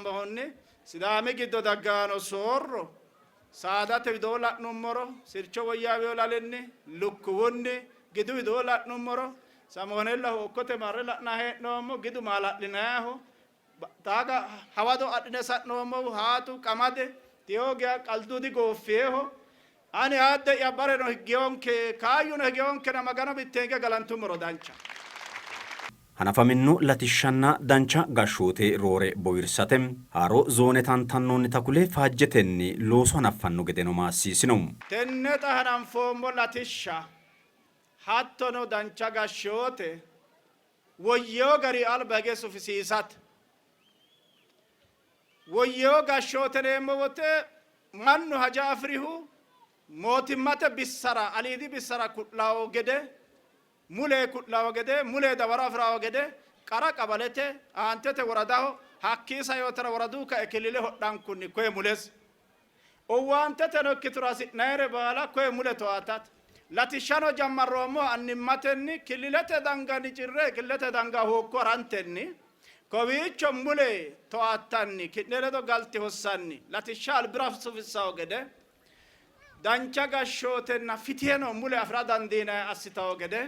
laanbohunni Sidaami giddo daggaano soorro saadate widoo la'nummoro sircho woyyaaweyo lalinni, lukkuwunni, gidu widoo la'nummoro samoonella hookkote marre la'nanni hee'noommo, gidu maala'linanniho, Taaga hawado adhine sa'noommohu haatu, qamade, tiyoogiya, qaldu digooffieho. Ani aadde'ya bareno higgeyonke, kaayyuno higeyonkena Magano mitteenke galantummoro dancha. Hanafaminno latishshanna dancha gashshoote roore bowirsate haaro zoone tantannoonnita kule faajjetenni looso hanaffanno gedeno maassiisino. Tenne xa hananfoommo latishsha hattono dancha gashshoote woyyino gari alba hige sufisiisate. Woyyino gashshoote yineemmo wote mannu haja afi'rihu mootimmate bissara aliidi bissara ku'lawo gede, mule ku'lawo gede, mule dawaro afi'rawo gede qara qabalete, aantete woradaho, hakkii saeotera woradu kae killile hodhankunni koye mulesi Owaanteteno ikkituro hasi'nannire baala koye mule towaatate. Latishshano jammarroommohu annimmatenni killilete danganni cirre killilete danga hookko harantenni kowiicho mule towaattanni ki'ne ledo galte hossanni latishsha albira sufissanno gede dancha gashshootenna fitiheno mule afi'ra dandiinanni assitanno gede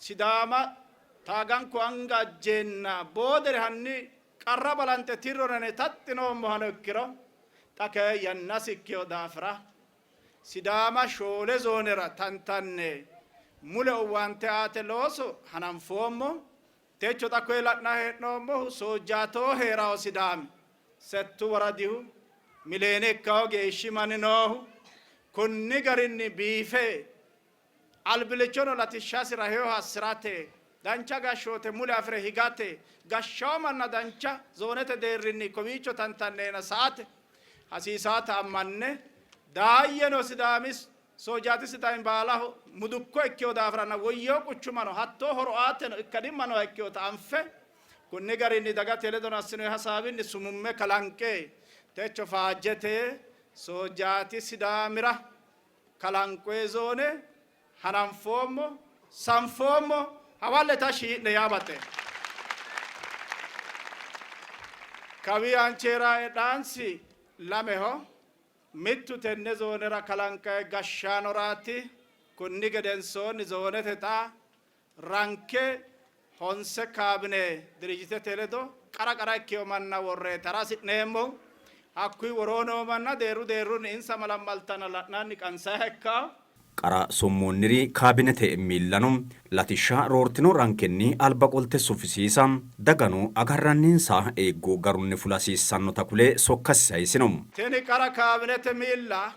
Sidaama taaganku anga ajjeenna boodere hanni qarra balanxe tirrona yine taxxi noommohano ikkiro xa kayi yannasi ikkino daafira Sidaama shoole zoonera tantanne mule owaante aate looso hananfoommo. Techo xa koye la'nanni hee'noommohu Soojjaatoo hee'rawo Sidaami settu woradihu mileene ikkawo geeshshi manni noohu konni garinni biife Albillichono latishshasi raheho assi'rate, dancha gashshoote mule afi're higate, gashshawo manna dancha zoonete deerrinni kowiicho tantanneena sa''ate hasiisaata ammanne daayyeno Sidaami Soojjaati Sidaami baalaho mudukko ikkino daafiranna woyyino quchumano hattoo horo aateno ikkadimma nooha ikkinota anfe kunni garinni dagate ledono assinoonni hasaawinni sumumme kalanqe techo faajjete Soojjaati Sidaamira Kalanqoye zoone hananfoommo, sanfoommo, hawalle tashshi yi'ne yaa baxeemmo. Kawi Ancheera Edhaansi lameho, mittu tenne zoonera kalanqayi gashshaanoraati, kunni gedensoonni zoonete xa ranke honse kaabine dirijjitete ledo qara qara ikkino manna worre tara hasi'neemmo. Hakkuyi woroo noo manna deerru deerrunni insa malammaltanna la'nanni qansayiha ikkanno. Qara sommoonniri kaabinete miillano latishsha roortino rankenni alba qolte sufisiisa, dagano agarranninsa eeggo garunni fula hasiissannota kule sokkasi sayisino. Tini qara kaabinete miilla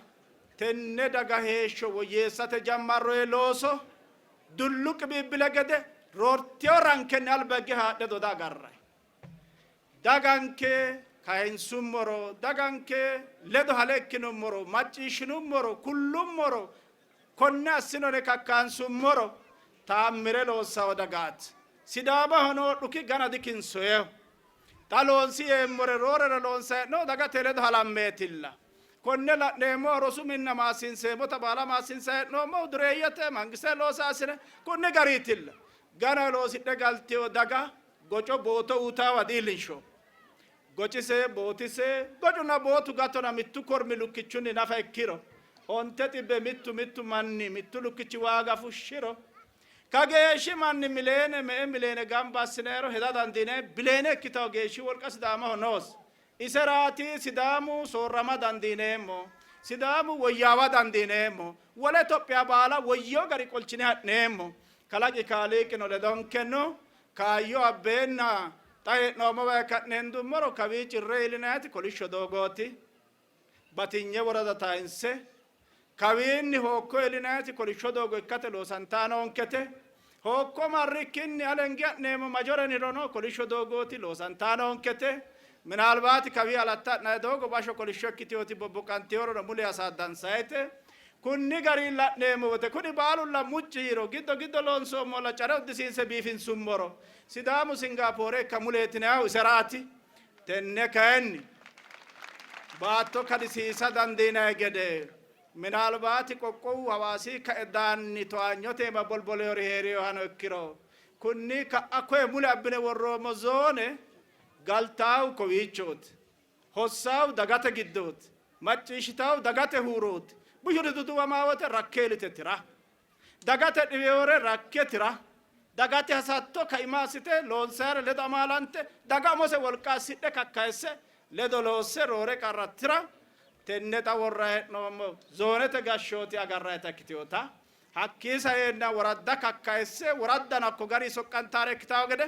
tenne daga heeshsho woyyeessate jammarroyi looso Dullu qibiibbile gede roortino rankenni alba higge haadhe doda agarranni. Daganke kayinsummoro, daganke ledo hale ikkinummoro, macciishshinummoro, kullummoro, konne assinone kakkaansummoro taammire loossawo dagaati. Sidaamaho noo dhuki gana dikinsoyeho. Xa loonsi yeemmore roorere loonsanni hee'noommohu dagate ledo halammeetilla. Konne la'neemmoha rosu minna maassiinseemmota baala maassiinsanni hee'noommohu dureeyyete, mangistete loosaasine kunni gariitilla. Gana loosidhe galtino daga goco booto uutaawa diillinshoommo. Gocise, bootise, gocunna bootu gatona mittu kormi lukkichunni nafa ikkiro onte xibbe mittu mittu manni mittu lukkichi waaga fushshiro Kageeshshi manni mileene me''e mileene gamba assinayiro heda dandiinanni. Bileene ikkitanno geeshshi wolqa Sidaamaho noosi. Iseraati Sidaamu soorrama dandiineemmo, Sidaamu woyyaawa dandiineemmo, wole Itophiya baala woyyino gari qolchine ha'neemmo. Kalaqi Kaaliiqino ledonke no. Kaayyo abbeenna xa hee'noommowa ka'ne hendummoro kawii cirre iillinanniti kolishsho doogooti. Batinye worada tayinse kawiinni hookko iillinanniti kolishsho doogo ikkate loosantanni noonkete. Hookko marrikkinni alenge ha'neemmo majorenirono kolishsho doogooti loosantanni noonkete. Minaalbaati kawii alatta ha'nanni doogo bashsho kolishsho ikkitinoti bobboqantinorono mule hasaaddansayite. Kunni garinni la'neemmo wote kuni baalulla mucci yiiro giddo giddo loonsoommolla care uddisiinse biifinsummoro Sidaamu Singaapoore ikka muleeti yinannihu iseraati. Tenne kayinni baatto kadisiisa dandiinanni gede minaalbaati qoqqowu Hawaasi kae daanni towaanyote iima bolbolewori hee'rinohano ikkiro kunni ka'a koye mule abbine worroommo zoone galtaahu kowiichooti. Hossaahu dagate giddooti. Macciishshitaahu dagate huurooti. Bushuri duduwamaa wote rakke iilite tira. Dagate dhiweewore rakke tira. Dagate hasatto kaima assite loonsayire ledo amaalante daga umose wolqa assidhe kakkayisse ledo loosse roore qarra tira tenne xa worrayi hee'noommo zoonete gashshooti agarrayita ikkitinota hakkii saeenna woradda kakkayisse woraddano hakko garinni soqqantaare ikkitawo gede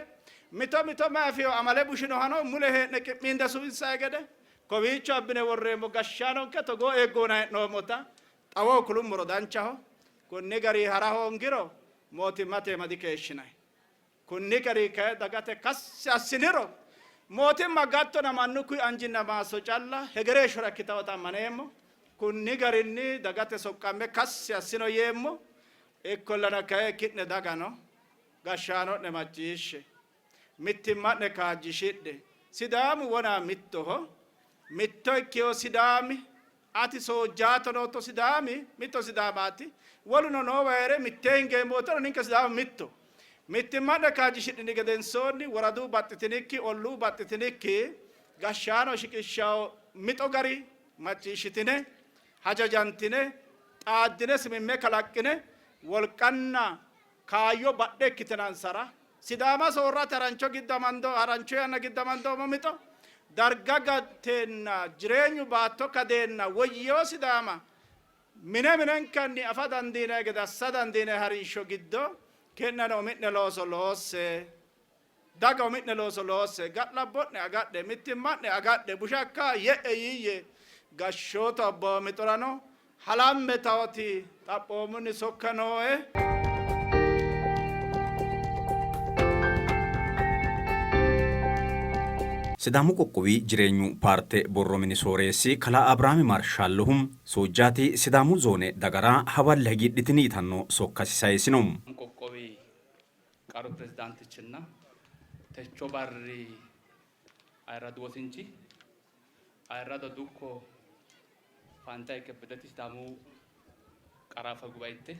mito mito mayi afino amale bushinohano mule hee'ne qi'miinde suwinsayi gede kowiicho abbine worreemmo gashshaanonke togoo eeggoona hee'noommota xawoho kulummoro danchaho. Konni garinni hara hoongiro mootimmate iima dikeeshshinanni. Kunni garinni kayi dagate kassi assiniro mootimma gattona mannu kuyi anjinna maasso calla hegere heeshshora ikkitawota ammaneemmo. Kunni garinni dagate soqqamme kassi assino yeemmo. Ikkollana kayi ki'ne dagano gashshaano'ne macciishshe. Mittimma'ne kaajjishidhe. Sidaamu wona mittoho. Mitto ikkiwo Sidaami Ati soojjaato nootto Sidaami mitto Sidaamaati, woluno noowa hee're mittee hingeemmo woteno ninke Sidaama mitto. Mittimma'ne kaajjishidhini gedensoonni woradu baxxitinikki, olluu baxxitinikki gashshaano shiqishshanno mixo gari macciishshitine, hajajantine, xaaddine sumimme kalaqqine wolqanna kaayyo badhe ikkitinansara Sidaama soorrate harancho giddo amando harancho yanna giddo amandoommo mixo darga gatteenna jireenyu baatto kadeenna woyyino Sidaama mine minenkanni afa dandiinanni gede assa dandiinanni harinsho giddo ki'neno umi'ne looso loosse. Daga umi'ne looso loosse, ga'labbo'ne agadhe, mittimma'ne agadhe, bushakka ye'e yiiyye. Gashshootu Abbaa mixorano halamme tawoti xaphoomunni sokka nooe. Sidaamu qoqqowi Jireenyu paarte borro mini sooreessi kalaa Abiraami Marshallohu Soojjaati Sidaamu zoone dagara hawalle hagiidhitini yitanno sokkasi sayisino. Qoqqowi Qaru pirezidaantichinna techo barri ayirradu wosinchi ayirrado dukko Faantaye Kebbedeti Sidaamu qara afa gubaitte,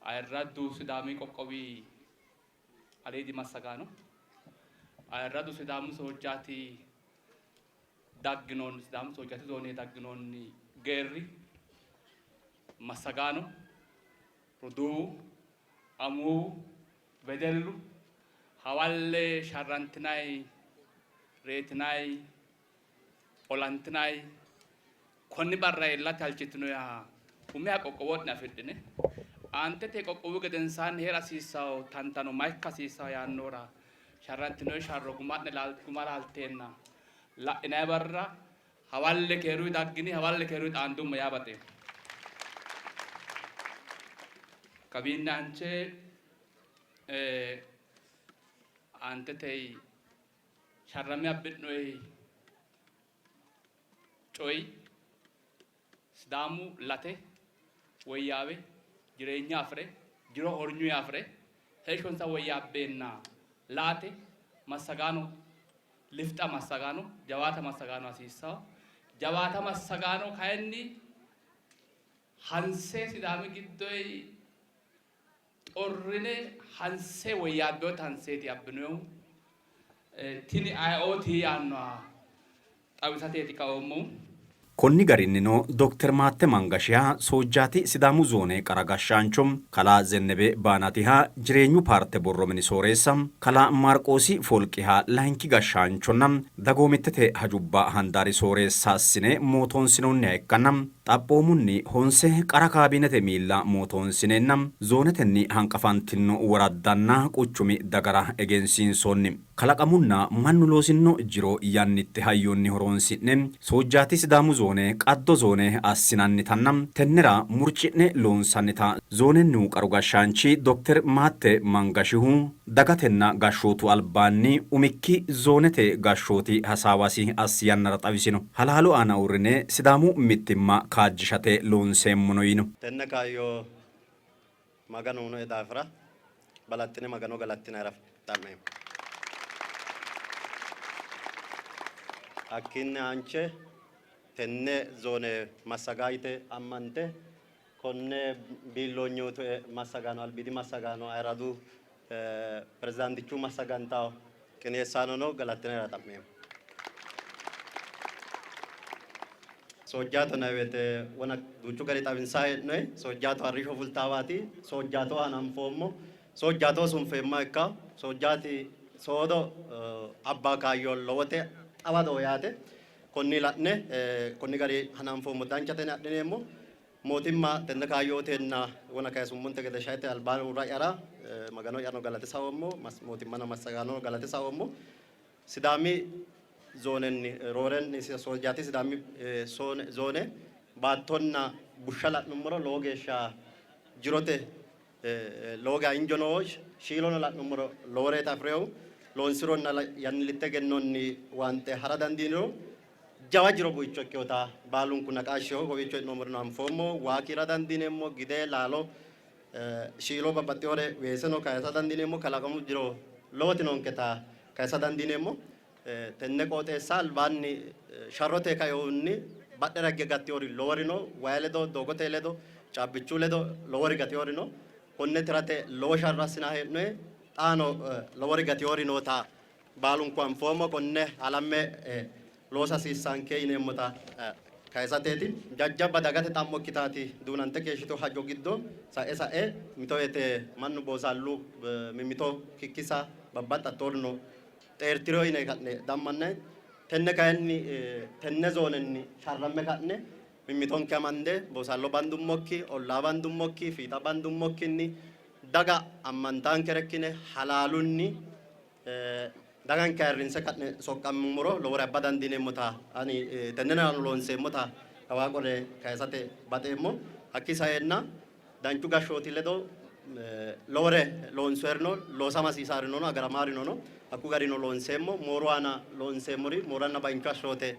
ayirraddu Sidaami qoqqowi aliidi massagaano, ayirradu Sidaamu Soojjaati dagginoonni Sidaamu Soojjaati zoone dagginoonni geerri massagaano, roduuwu, amuuwu, wedellu, hawalle sharrantinanni, reyitinanni, olantinanni, konni barra iillate halchitinoha umiha qoqqowo'ne afidhine aantete qoqqowu gedensaanni hee'ra hasiissanno tantano ma ikka hasiissanno yaannohura sharrantinoyi sharro guma'ne guma laalteenna la'inanni barra hawalle keeruyi daggini, hawalle keeruyi xaandummo yaa baxeemmo. Kawiinni aanche aantete sharramme abbi'noyi coyi Sidaamu late, woyyaawe, jireenya afi're, jiro hornyuyi afi're heeshshonsa woyyaabbeenna laate massagaano lifxa massagaano, jawaata massagaano hasiissanno. Jawaata massagaano kayinni hanse Sidaami giddoyi xorrine hanse woyyaabbinota hanseeti abbinohu. Tini ayeooti yaannoha xawisateeti kaoommohu. Konni garinnino Dokter Maatte Mangashiha Soojjaati Sidaamu Zoone qara gashshaancho, Kalaa Zennebe Baanatiha Jireenyu paarte borro mini sooreessa, Kalaa Maarqoosi Folqiha layinki gashshaanchonna dagoomittete hajubba handaari sooreessa assine mootoonsinoonniha ikkanna Xaphoomunni honse qara kaabinete miilla mootoonsineenna zoonetenni hanqafantinno woraddanna quchumi dagara egensiinsoonni. Kalaqamunna mannu loosinno jiro yannitte hayyonni horoonsi'ne Soojjaati Sidaamu zoone qaddo zoone assinannitanna tennera murci'ne loonsannita zoonennihu qaru gashshaanchi Dokter Maatte Mangashihu dagatenna gashshootu albaanni umikki zoonete gashshooti hasaawasi assi yannara xawisino. Halaalu aana uurrine Sidaamu mittimma kaajjishate loonseemmono yiino. Tenne kaayyo Maganu uyinoe daafira balaxxine Magano galattinaera xa'meemmo. Hakkiinni aanche tenne zoone massaga yite ammante konne biilloonye uyitue massagaano albiidi massagaano ayirradu pirezidaantichu massagantawo qineessaanono galattinaera xa'meemmo. Soojjaato yinanni woyte wona duuchu gari xawinsanni hee'noyi. Soojjaato arrishsho fultaawaati. Soojjaato hananfoommo. Soojjaato sunfeemmoha ikkanno. Soojjaati soodo abba kaayyo lowote xawadoho yaate. Konni la'ne konni gari hananfoommo danchate yine adhineemmo. Mootimma tenne kaayyootenna wona kayisummonte gede shaete albaanni uurra'yara Magano'yano galate saoommo, mootimmano massagaanono galate saoommo. Sidaami zoonenni roorenni Soojjaati Sidaami zoone baattonna bushsha la'nummoro lowo geeshsha jirote lowo geeshsha injo nooho. Shiilono la'nummoro loworeeti afi'rinohu. Loonsironna yannilitte egennonni waante ha'ra dandiiniro jawa jiro buicho ikkinota baalunku naqaashsheho. Kowiicho hee'noommorino anfoommo. Waa kiira dandiineemmo, gide, laalo, shiilo babbaxxinore weeseno kayisa dandiineemmo. Kalaqamu jiro lowoti noonketa kayisa dandiineemmo. Tenne qooxeessa albaanni sharrote kainohunni badhera higge gattinori lowori no. Wayi ledo, doogote ledo, caabbichu ledo lowori gatinori no. Konne tirate lowo sharro assinanni hee'noonni. Xaano lowori gatinori noota baalunku anfoommo. Konne halamme loosa hasiissanke yineemmota kayisateeti. Jajjabba dagate xa'mo ikkitaati duunante keeshshitu hajo giddo sa'e sa'e mito woyte mannu boosaallu mimmito kikkisa babbaxxa hattoorino xeerti'rino yine ka'ne dammannanni. Tenne kayinni tenne zoonenni sharramme ka'ne mimmitonke amande boosaallo bandummokki, ollaa bandummokki, fiixa bandummokkinni daga ammantaankere ikkine halaalunni daganke ayirrinse ka'ne soqqammummoro lowore abba dandiineemmota ani tenneno loonseemmota kawaa qole kayisate baxeemmo. Hakkii saeenna danchu gashshooti ledo lowore loonsoyerino loosama hasiisaarino no, agaramaarino no. Hakku garino loonseemmo. Mooru aana loonseemmori mooranna baincho assoote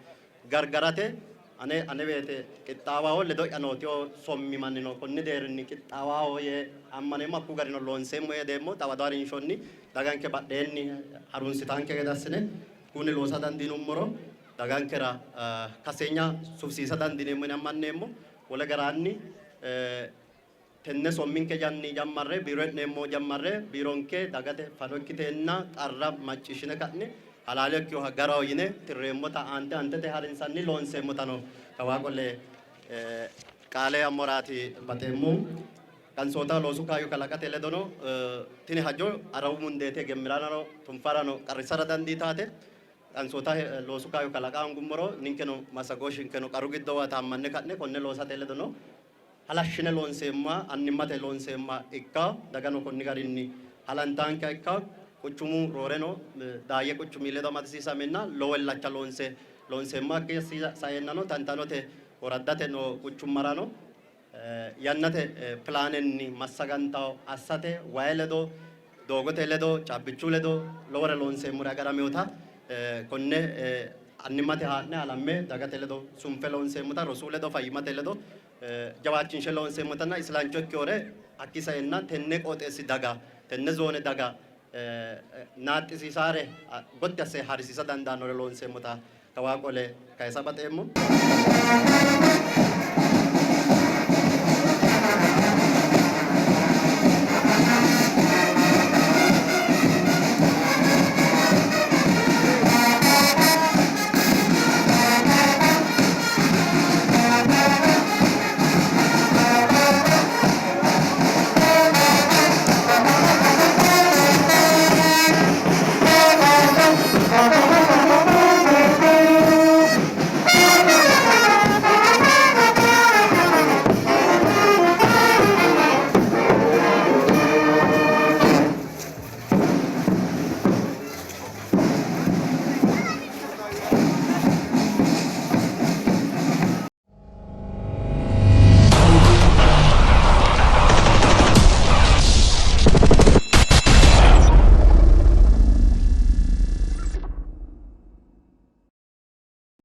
gargarate ane aneweete qixxaawaho, ledo'ya nootino sommi mannino konni deerrinni qixxaawaho yee ammaneemmo. Hakku garino loonseemmo yee hedeemmo. Xawado harinshonni daganke badheenni harunsitanke gede assine kuni loosa dandiinummoro dagankera kasseenya sufisiisa dandiineemmo yine ammanneemmo. Wole garaanni tenne somminke janni jammarre biiro e'neemmo jammarre biironke dagate fano ikkiteenna qarra macciishshine ka'ne halaale ikkinoha garaho yine tirreemmota aante aantete harinsanni loonseemmotano kawaa qole qaale ammoraati baxeemmohu. Qansoota loosu kaayyo kalaqate ledono tini hajo arawu mundeete gemmirarano tunfarano qarrissara dandiitaate. Qansoota loosu kaayyo kalaqa hoongummoro ninkeno massagooshshinkeno qarru giddo taammanne ka'ne konne loosate ledono halashshine loonseemmoha annimmate loonseemmoha ikka dagano konni garinni halantaankeha ikka quchumu rooreno Daayye quchumi ledo amadisiisamenna lowo illacha loonse loonseemmoha ikka saeennano tantanote woraddate noo quchummarano yannate pilaanenni massagantawo assate wayi ledo doogote ledo caabbichu ledo lowore loonseemmore agaraminota konne annimmate haa'ne halamme dagate ledo sunfe loonseemmota rosu ledo fayyimmate ledo jawaachinshe loonseemmotanna isilancho ikkinore hakkii saenna tenne qooxeessi daga tenne zoone daga naaxxisiisaare gotti asse harisiisa dandaannore loonseemmota kawaa qole kayisa baxeemmo.